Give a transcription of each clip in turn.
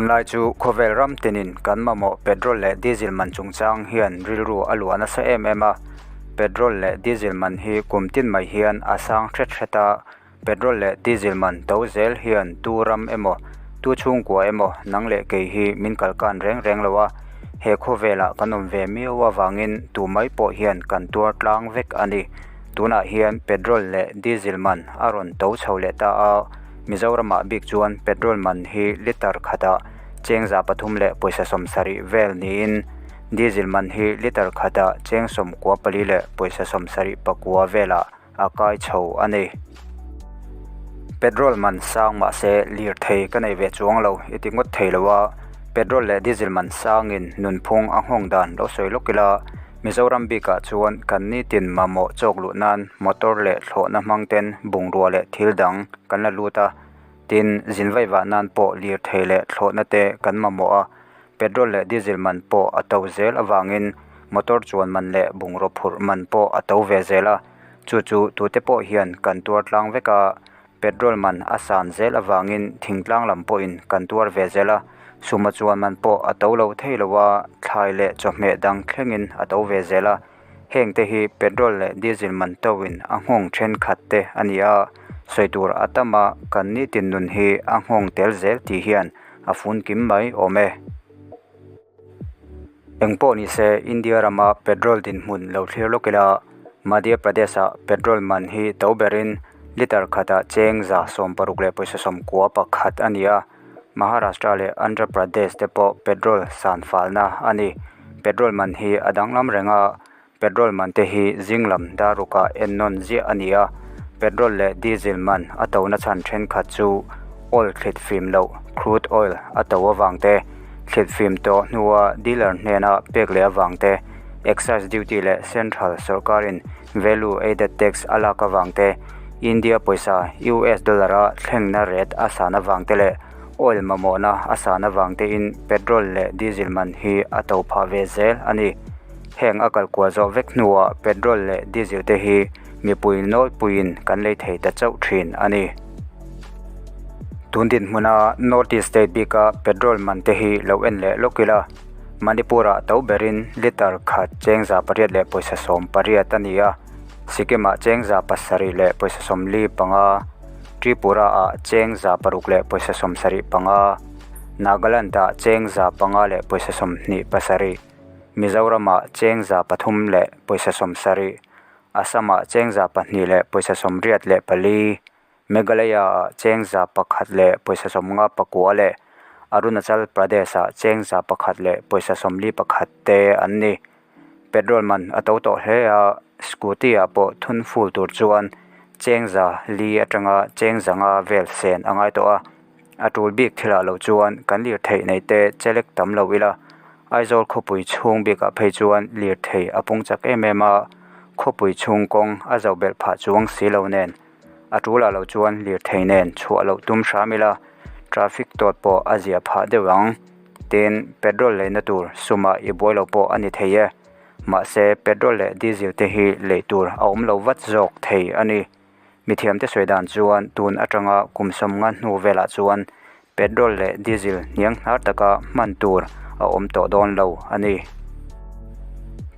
Tunlai chu khawvel ram tinin kan mamawh petrol leh diesel man chungchang hian rilru a luah nasa em em a. Petrol leh diesel man hi kum tin mai hian a sang hret hret a, petrol leh diesel man to zel hian tu ram emaw, tu chhungkua emaw nang leh kei hi min kalkan reng reng lo a, he khawvelah kan awm ve miau avangin tu mai pawh hian kan tuar tlang vek a ni. Tunah hian petrol leh diesel man a rawn to chho leh ta a. Mizoramah bik chuan petrol man hi litre khatah cheng 300 leh pawisa 70 vel niin diesel man hi litre khatah cheng 94 leh pawisa 74 velah a kai chho a ni. Petrol man sang mahse lirthei ka nei ve chuang lo i ti ngawt thei lo a, petrol leh diesel man sangin nunphung a nghawng dan lo sawi lawk ila, Mizoram bikah chuan kan nitin mamawh chawk luh nan motor leh thlawhna hmang ten bungrua leh thil dang kan la lut a, tin zin vaivah nan pawh lirthei leh thlawhna te kan mamawh a, petrol leh diesel man pawh a to zel avangin motor chuan man leh bungraw phurh man pawh a to ve zel a, chu chu tute pawh hian kan tuar tlang vek a, Petrol man a san zel avangin thingtlang lam pawhin kan tuar ve zel a, suma chuan man pawh a to lo thei lo a, thlai leh chawhmeh dang thlengin a to ve zel a. Heng te hi petrol leh diesel man toin a nghawng thenkhat te a ni a, sawi tur a tam a, kan nitin nun hi a nghawng tel zel tih hian a fun kim mai awm e. Eng pawh ni se, India rama petrol dinhmun lo thlir lawk ila, Madhya Pradesh-ah petrol man hi to berin litre khatah cheng 166.91 a ni a, Maharashtra leh Andhra Pradesh te pawh petrol san falna a ni. Petrol man hi a danglam reng a, Petrol man te hi zing lam darukah en nawn ziah a ni a, petrol leh diesel man a tona chhan thenkhat chu oil thlit fim loh, crude oil, a to avang te, thlit fim tawh hnua dealer hnena pek leh avang te, excise duty leh central sorkarin value added tax a lak avang te, India pawisa US dollar-a thlengna rate a san avang te leh oil mamawhna a san avang tein petrol leh diesel man hi a to phah ve zel a ni. Heng a kal kual zawh vek hnuah petrol leh diesel te hi mipui nawlpuiin kan lei thei ta chauh thin a ni. Tun dinhmuna North East State bika petrol man te hi lo en leh lawk ila, Manipur-ah to berin litre khat cheng 800.18 a ni a, Sikkim-ah cheng 7.75, Tripura-ah cheng 6.75, Nagaland-ah cheng 5.27, Mizoramah cheng 300.70, Assam-ah cheng 2.84, Meghalaya-ah cheng 1.59 leh Arunachal Pradesh-ah cheng 1.41 te an ni. Petrol man a to tawh hle a, scooty-ah pawh thun full tur chuan cheng 400 atanga cheng 500 vel sen a ngai tawh a. A tul bik thilah loh chuan kan lirtheih nei te chelek tam lo ila, Aizawl khawpui chhung bikah phei chuan lirthei a pung chak em em a, khawpui chhung kawng a zoh belh phah chuang si lo nen a tulah loh chuan lirthei nen chhuah loh tum hram ila, traffic tawt pawh a zia phah deuh ang. Tin, petrol leina tur sumah i buai lo pawh a ni thei e. Mahse, petrol leh diesel te hi lei tur a awm lo vat zawk thei a ni. Mithiamte sawi dan chuan tun atanga kum 50 hnu velah chuan petrol leh diesel hniang hnar taka hman tur a awm tawh dawn lo a ni.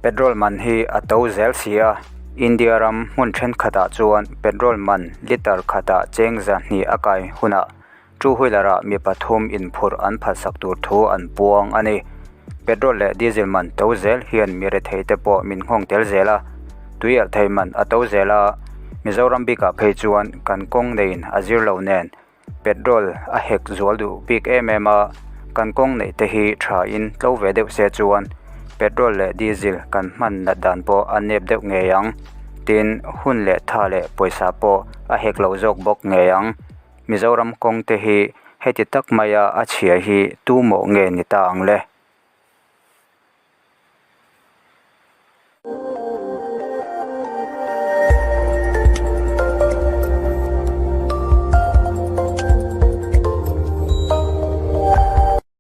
Petrol man hi a to zel si a, India ram hmun thenkhatah chuan petrol man litre khatah cheng 200 a kai hunah Two wheeler-ah mi pathum inphurh an phalsak tur thu an puang a ni. Petrol leh diesel man to zel hian mi rethei te pawh min nghawng tel zel a, tui alh thei man a to zel a, Mizoram bikah phei chuan kan kawng neiin a zir lo nen petrol a hek zual duh bik em em a, kan kawng neih te hi tha in tlo ve deuh se chuan petrol leh diesel kan hman nat dan pawh a nep deuh ngei ang, tin hun leh tha leh pawisa pawh a hek lo zawk bawk ngei ang. Mizoram kawng te hi heti tak maia a chhia hi tu mawh nge ni ta ang le?